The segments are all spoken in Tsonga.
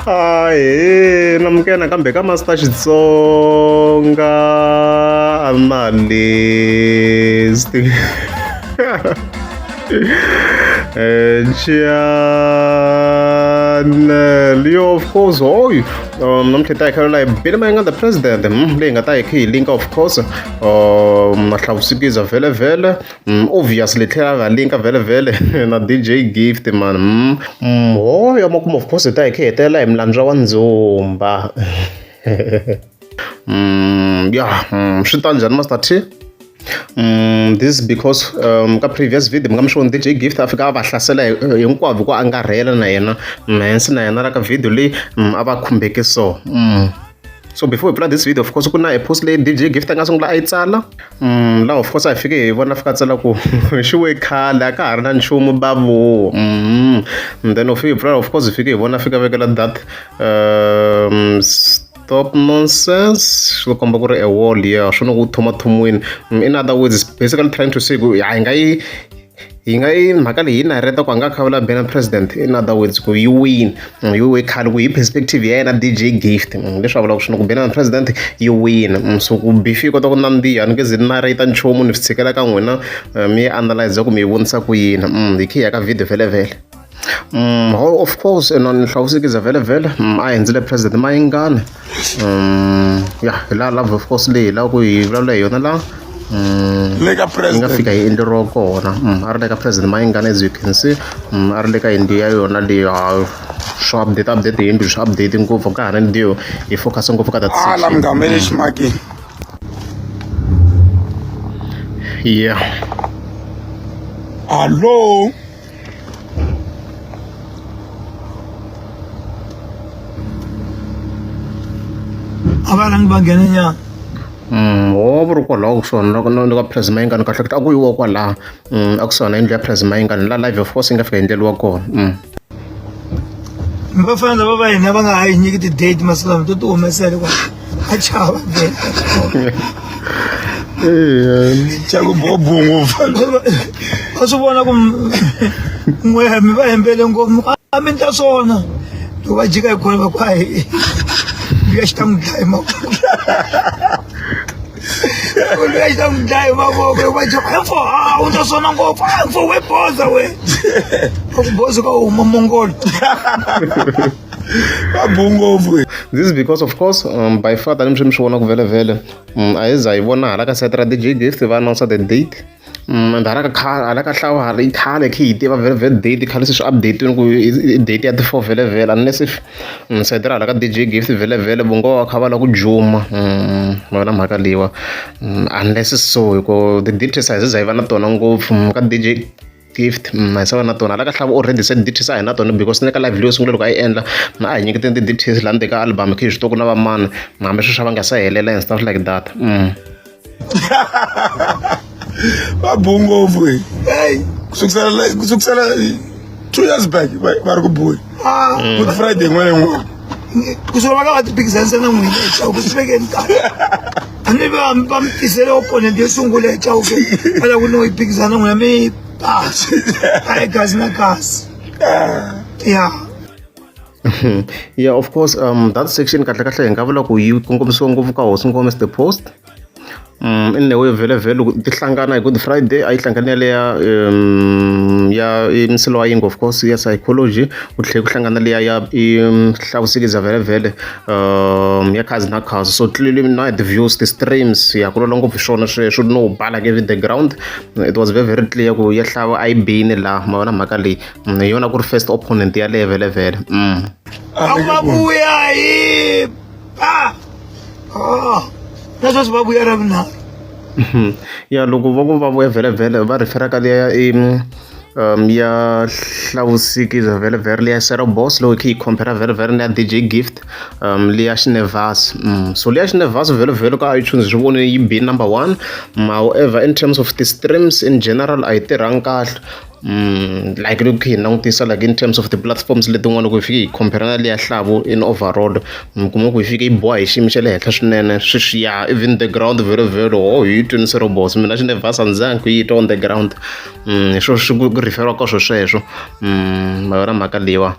Ahee namukela nakambe ka Master Xitsonga Analyst channel yo of course hoy namuntlha hi ta hi kha la hi Benny Mayengani the president leyi nga ta hi kha hi linka of course Mahlavusikiza vhele vhele Obviously tlhela a nga linka vhele vhele na D_J Gift mani hoyo makumu of course hi ta hi kha hi hetelela hi milandzu wa ndzumba ya swi ta njhani Master T this is because ka previous video mi nga mi swi voni D_J Gift a fika a va hlasela hinkwavo hi ku angarhela na yena hence na yena la ka video leyi a va khumbeke so. So before we play this video, of course, ku na a post leyi DJ Gift a nga sungula a yi tsala. Laha of course a hi fike hi vona fika tsala ku xi we khale a ka ha ri na nchumu bavu. And then of hi pfula of course hi fike hi vona fika vekela that stop nonsense swi komba ku ri a wall yeah swi no ku thomathomiwini. In other words, basically trying to say ku hi nga yi Hi nga yi mhaka leyi yi nareta ku a nga kha vula Benny president in other words ku yi wini yi we khale ku hi perspective ya yena D_J Gift leswi a vulaka swona ku Benny president yi wini so ku beef yi kota ku nandziha ni nge ze ni narrate nchumu ni swi tshikela ka n'wina mi yi analyze ku mi yi vonisa ku yini hi khe hi ya ka video vhele vhele. Of course ni hlawusekisa vhele vhele a hundzile president Mayengani ya hi laha love of course leyi hi lava ku hi vulavula hi yona laha le ka yi nga fika hi endleriwa kona a ri le ka president Mayengani as you can see a ri le ka yindlu ya yona leyi swo update update yindlu swi update ngopfu ka ha ri ndio hi focus ngopfu ka that ala section munghana le ximakeni yeah hallo A va rhangi va nghena nyana. Wo va ri kwalaho kusuhani na na na ka President Mayengani kahle kahle a ku yiwa kwalaha a kusuhani na yindlu ya President Mayengani la live of course yi nga fika yi endleriwa kona. Vafana lava va hina va nga ha yi nyiki ti-date masiku lama to ti humesela kwa a chava vhele. Xa ku bobo ngopfu. Va swi vona ku n'we mi va hembele ngopfu a mi endla swona loko va jika hi khona va ku a hi luya xi ta n'wi dlaya hi mavoko luya xi ta n'wi dlaya hi mavoko loko va jika he fo a wu ta swona ngopfu a fo we boza we va ku boza ka huma mongolo Va bu ngopfu. This is because of course by far tanihi leswi mi swi vonaka vhele vhele a hi za hi vona hala ka site ra D_J Gift va announce the date and hala ka hala ka hlawa i khale khe hi tiva vhele vhele date khale se swi update-ini ku i date ya ti-four vhele vhele unless if site ra hala ka D_J Gift vhele vhele vo ngo va kha va lava ku juma ma vona mhaka leyiwa unless so hi ku ti-details a hi ze za hi va na tona ngopfu ka D_J Gift a hi se va na tona hala ka hlavu already se ti-details a hi na tona because na le ka live leyo sungula loko a yi endla a hi nyiketeni ti-details laha ndzeni ka album khe hi swi tiva ku na va mani hambi sweswi a va nga se helela and stuff like that. Va bu ngopfu hey ku sukusela ku sukusela 2 years back va ri ku buyi Good Friday yin'wana na yin'wana ku suka va ka va ti phikizanisa na n'wina hi Chauke swi vekeni kahle a ni va va mi tisele opponent yo sungula hi Chauke va lava ku no yi phikizana na n'wina mi pasi a hi kasi na kasi ya Yeah of course that section kahle kahle hi nga vula ku yi kongomisiwa ngopfu ka hosi Ngome the post in a way vhele vhele loko ti hlangana hi good friday a yi hlangane yaleya ya nsilo wa yingwe of course ya psychology ku tlhela ku hlangana liya ya hlavusekisa vhele vhele ya khazi na khazi so clearly na the views the streams ya ku lwela ngopfu swona sweswo no bala ke the ground it was very very clear ku ya hlava a yi bini laha ma vona mhaka leyi hi yona ku ri first opponent yaleyo vhele vhele. A va vuya hi pa oh na sweswi va vuya ra vunharhu ya loko va ku va vuya vhele vhele va refer ka liya i ya hlavusikiza vhele vhele liya Sarah Boss loko hi kha hi compare vhele vhele na ya D_J Gift liya Xinevhas so liya Xinevhas vhele vhele ka iTunes swi vone yi bi number one however in terms of the streams in general a yi tirhangi kahle. Like loko hi langutisa like in terms of ti-platforms letin'wana, loko hi fike hi compare na leya Hlavu in overall, mi kuma ku hi fike yi boha hi xiyimo xa le henhla swinene sweswiya. Even the ground very very, oh, hi yi twini robots, mina xi never sandzangi ku yi twa on the ground. Hi swo swi ku refer-iwa ka swo sweswo. Ma yona mhaka leyiwa,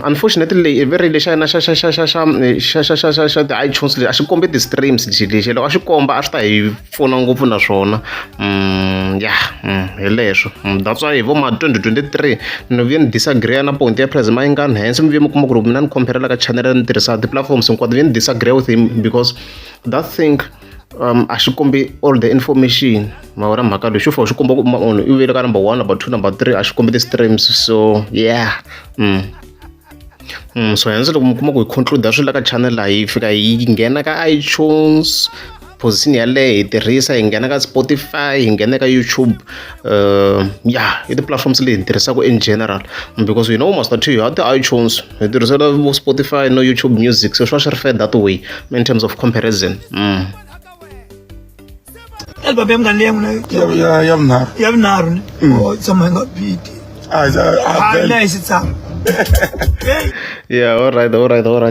unfortunately leyi i very lexa na xa xa xa xa xa xa xa xa xa xa ti-iTunes lexi a xi kombi ti-streams lexi. Loko a xi komba a swi ta hi pfuna ngopfu naswona. Ya, hi leswo. That's why hi vo ma 2023 ni vuye ni disagree na point ya President Mayengani. Hence mi vuye mi kuma ku ri mina ni compare ka channel, ni tirhisa ti-platforms hinkwato, ni disagree with him because that thing a xi kombi all the information. Ma vona mhaka leyi, xo fika xi komba ku munhu i vuyele ka number one, number two, number three, a xi kombi ti-streams. So yeah. So hence loko mi kuma ku hi conclude swi la ka channel laha, hi fika hi nghena ka iTunes position yaleyo, hi tirhisa, hi nghena ka Spotify, hi nghena ka YouTube. Ya, i ti-platforms leyi hi tirhisaka in general because you know Master T ha ti-iTunes, hi tirhisela vo Spotify no YouTube Music, so swi va swi ri fair that way in terms of comparison. Album ya Munghana leyi ya n'wina? Ya vunharhu. Ya vunharhu ne? Oh, tshama yi nga biti. Ah, ah, hayi, na hi xi tshama. Hey. Yeah, all right.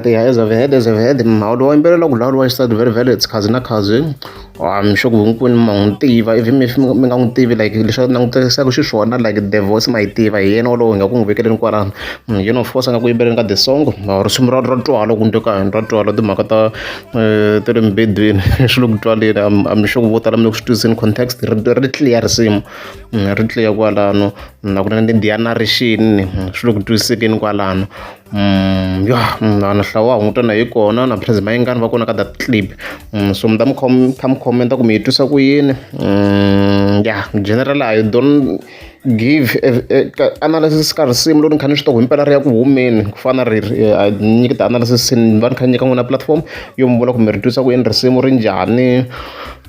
Yeah, as I've heard, mhawulo wa yimbelela ku lawuliwa xisati very very, it's cousin na cousin. I'm sure ku hinkwenu ma n'wi tiva, even if mi nga n'wi tivi, like leswi a langutisaka xiswona, like the voice ma yi tiva, hi yena wolowo hi nga ku n'wi vekeleni kwalano. Yena of course a nga ku yimbeleni ka the song. Risimu ra twala ku ndleka ra twala, timhaka ta ta le mubedweni swi le ku twaleni. I'm sure ku vo tala mi le ku swi twisiseni context, ri clear risimu. Ri clear kwalano na ku na ya narration, swi le ku twisisekeni kwalano. Ya, na hlawa hunguta na hi kona na President Mayengani va kona ka that clip. So mi ta mi kha mi comment ku mi yi twisa ku yini. Ya, generally I don't give a analysis ka risimu loko ni kha ni swi tiva ku himpela ri ya ku humeni ku fana na reri. A nyiki ti-analysis, ni va ni kha ni nyika n'wina platform yo mi vula ku mi ri twisa ku yini, risimu ri njhani,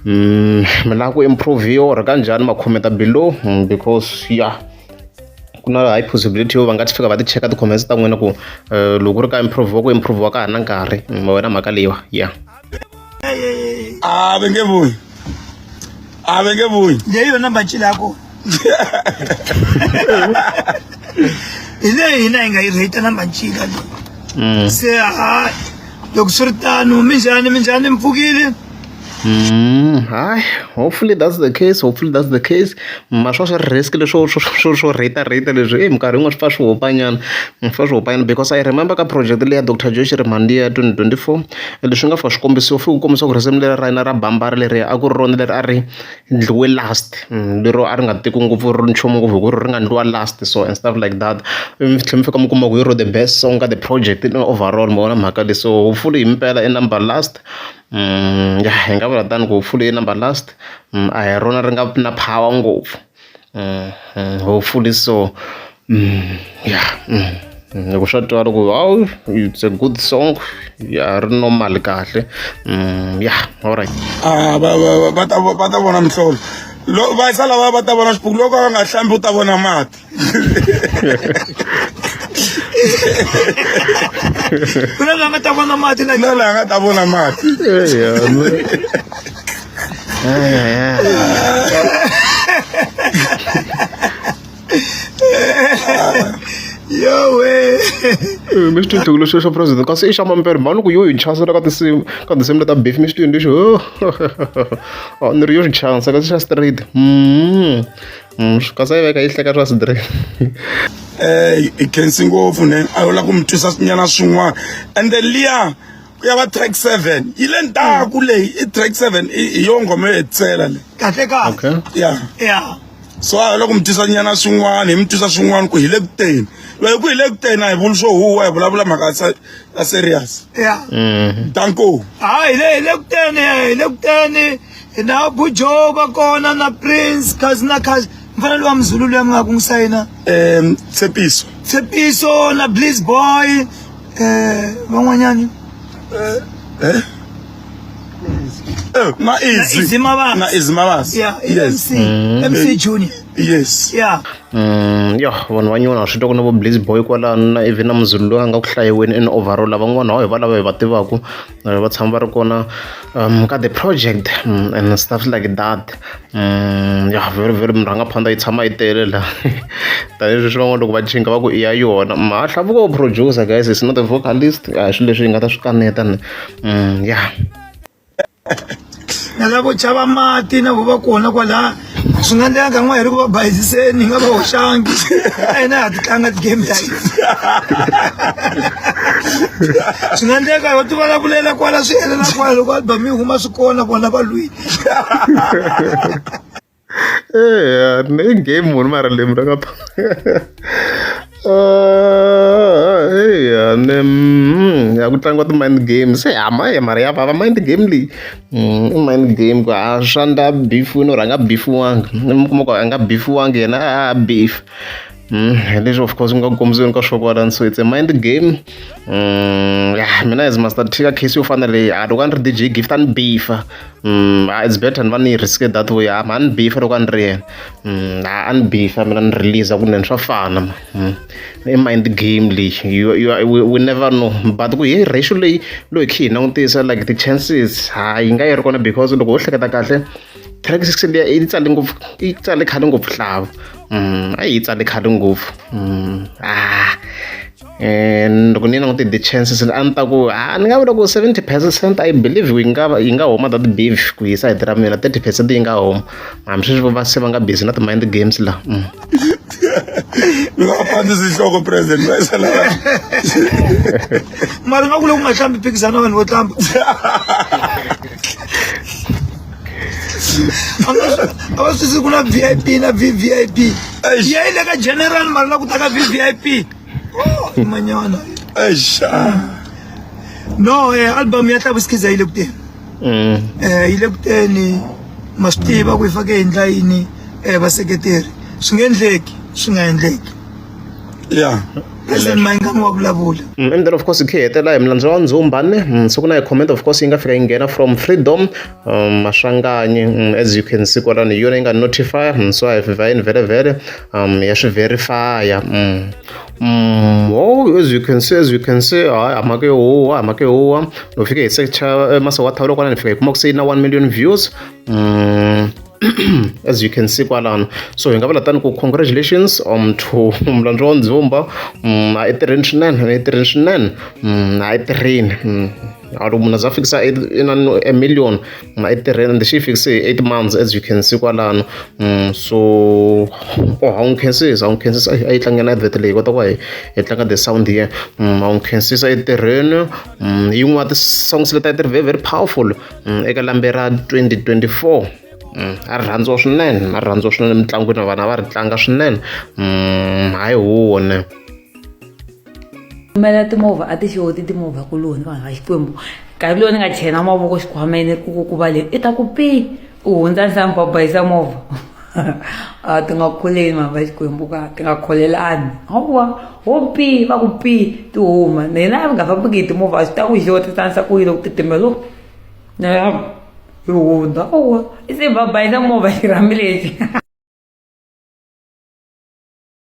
mi lava ku improve or kanjhani, ma comment below, because yeah, ku na high possibility yo va nga ti fika va ti cheka ti-comments ta n'wina ku loko ku ri ka improve ku improve ka ha na nkarhi. Ma wena mhaka leyiwa, yeah. A va nge vuyi, a va nge vuyi. Leyi yona mbacila ya kona hi leyi hina hi nga yi rate na mbacila leyi. Se ha, loko swi ri tano, minjhani, minjhani, mi pfukile? Hayi, hopefully that's the case, hopefully that's the case. Ma swa swi risk leswo swo rate rate leswi, e minkarhi yin'wana swi pfa swi hopanyana, swi pfa swi hopanyana, because I remember ka project leya Dr Joe Shirimani ya 2024, leswi nga fika swi kombisiwa, fike ku kombisiwa ku risimu leri ra yena ra Bambara leri a ku ri rona leri a ri ndliwe last, lero a ri nga tiki ngopfu ri nchumu ngopfu hi ku ri nga ndliwa last, so and stuff like that. Mi tlhela mi fika mi kuma ku hi ro the best song ka the project in overall. Ma vona mhaka leyi? So hopefully hi mpela i number last. Ya, hi nga vula tani ku hopefully i number last, a hi rona ri nga na power ngopfu. Hopefully so. Ya, loko swa twala ku hawu, it's a good song, ya ri normal kahle. Ya, alright. Ah, va ta vona mihlolo. Va yisa lava va ta vona xipuku, loko va nga hlambi u ta vona mati. Ku na laha nga ta vona mati la. Na laha nga ta vona mati. Ay, ay, ay. Yowe. Mi swi twini lexo xa president, kasi i xa mampela mhani ku yo hi chasela ka tinsimu leta beef. Mi swi twini lexo? Oh, ni ri yo xi chansa, kasi xa straight. Kasi a yi veka yi hleka swa straight. Hi khensi ngopfu ne, a yo lava ku mi twisa nyana swin'wana, ende liya ku ya va track 7 yi le ntaku leyi i track 7, hi yo nghoma yo hetisela le. Kahle kahle. Okay. Ya. Ya. So a hi loko mi twisa nyana swin'wana, hi mi twisa swin'wana ku hi le ku teni. Loko hi ku hi le ku teni, a hi vuli swo huwa, hi vulavula mhaka ya serious. Ya. Danko. Hayi, hi le ku teni, hi le ku teni na Bujo va kona na Prince Khazi na Khazi, mfana lowa Mzulu luya mi nga ku n'wi sayina. Tshepiso. Tshepiso na Bliss Boy, van'wanyani. Eh, na Easy. Easy Mabasa. Na Easy Mabasa. Ya. MC, MC Junior. Yes. Ya. Ya vanhu va nyuwana swi twa ku na vo Blaze Boy kwalano na even na Muzulu loyi a nga ku hlayiweni in overall lavan'wana hawu hi va lava hi va tivaku va tshama va ri kona ka the project and stuff like that. Ya very very murhangaphandha yi tshama yi tele la tanihileswi van'wana loko va chinga va ku i ya yona ha hlavuko producer guys is not a vocalist a hi swilo leswi hi nga ta swi kaneta ni ya. Na lavo chava mati na vo va kona kwala swi nga endleka nkarhi hi ri ku va bayiziseni hi nga va hoxangi a hina ha ti tlanga ti-game ta hina swi nga endleka ho ti vulavulela kwala swi helela kwala loko album yi huma swi kona vona va lwile. Eya i game munhu mara lembe ra ka eya ni ya ku tlangiwa ti-mind games se ha ma mara ya vava mind game leyi i mind game ku a swa ndla beef-ini or a nga beef-iwangi mi kuma ku a nga beef-iwangi yena a beef. Hi leswi of course ku nga kombisiweni ka swo kwalano so it's a mind game. Ya mina as Master T ka case yo fana na leyi a loko a ni ri D_J Gift a ni beef-a. It's better ni va ni yi risk that way a ni beef-a loko a ni ri yena. A ni beef-a mina ni release kunene swa fana i mind game leyi you you we never know but ku hi ratio leyi loko hi kha hi langutisa like ti-chances ha yi nga yi ri kona because loko ho hleketa kahle track 6 liya yi tsale ngopfu yi tsale khale ngopfu hlavu. A yi tsale khale ngopfu and loko ni langute the chances a ni ta ku a ni nga vula ku 70% I believe yi nga yi nga huma that beef ku hi sayiti ra mina 30% yi nga huma hambi sweswi va se va nga busy na ti-mind games la. Mi nga pandzisi nhloko president va yisa lava. Mara nga ku loko nga hlambi phikizana vanhu vo tlamba. A va swi ku na VIP na VVIP. Ya yi le ka general mara la ku ta ka VVIP. Oh, i manyana. Eish. No, album ya Hlavu Skhiza yi le ku teni. Yi le ku teni ma swi tiva ku yi fake hi ndla yini vaseketeri swi nga endleki swi nga endleki. Yeah. President Mayengani wa vulavula. And then of course hi hetela hi milandzu wa Ndzhumbane. So ku na comment of course yi nga fika yi nghena from Freedom Maswanganyi as you can see kwalano hi yona yi nga notify so a hi vhayini vhele vhele ya swi verify. Oh, as you can see, as you can see, hayi mhaka yo huwa, mhaka yo huwa. Loko fika hi search Masawa Thawula kwalano hi fika hi kuma ku se yi na 1 million views. As you can see kwalano so hi nga vula tani ku congratulations to Mlandzu wa Ndzumba a i tirheni swinene i tirheni swinene a i tirheni a loko munhu a za a fikisa a million a i tirheni and xi yi fikise hi 8 months as you can see kwalano so oh ha n'wi khensisa ha n'wi khensisa a yi tlanga na advert leyi kota ku hi hi tlanga the sound here ha n'wi khensisa etirheni yin'wana ya ti-songs leti a ti ri very very powerful eka lembe ra 2024. A ri rhandziwa swinene a ri rhandziwa swinene emitlangwini vanhu a va ri tlanga swinene hayi huwa. Kumela timovha a ti xoti timovha kuloni vanhu va Xikwembu nkarhi lowu ni nga chela mavoko xikhwameni ku ku ku valeni i ta ku pi u hundza nhlambha u bayisa movha a ti nga kholeli vanhu va Xikwembu ka ti nga kholelani hawa ho pi va ku pi ti huma mina a nga fambiki hi timovha a swi ta ku xota tsanisa ku yini loko titimela yi hundza owa i se va bayisa movha xirhami lexi.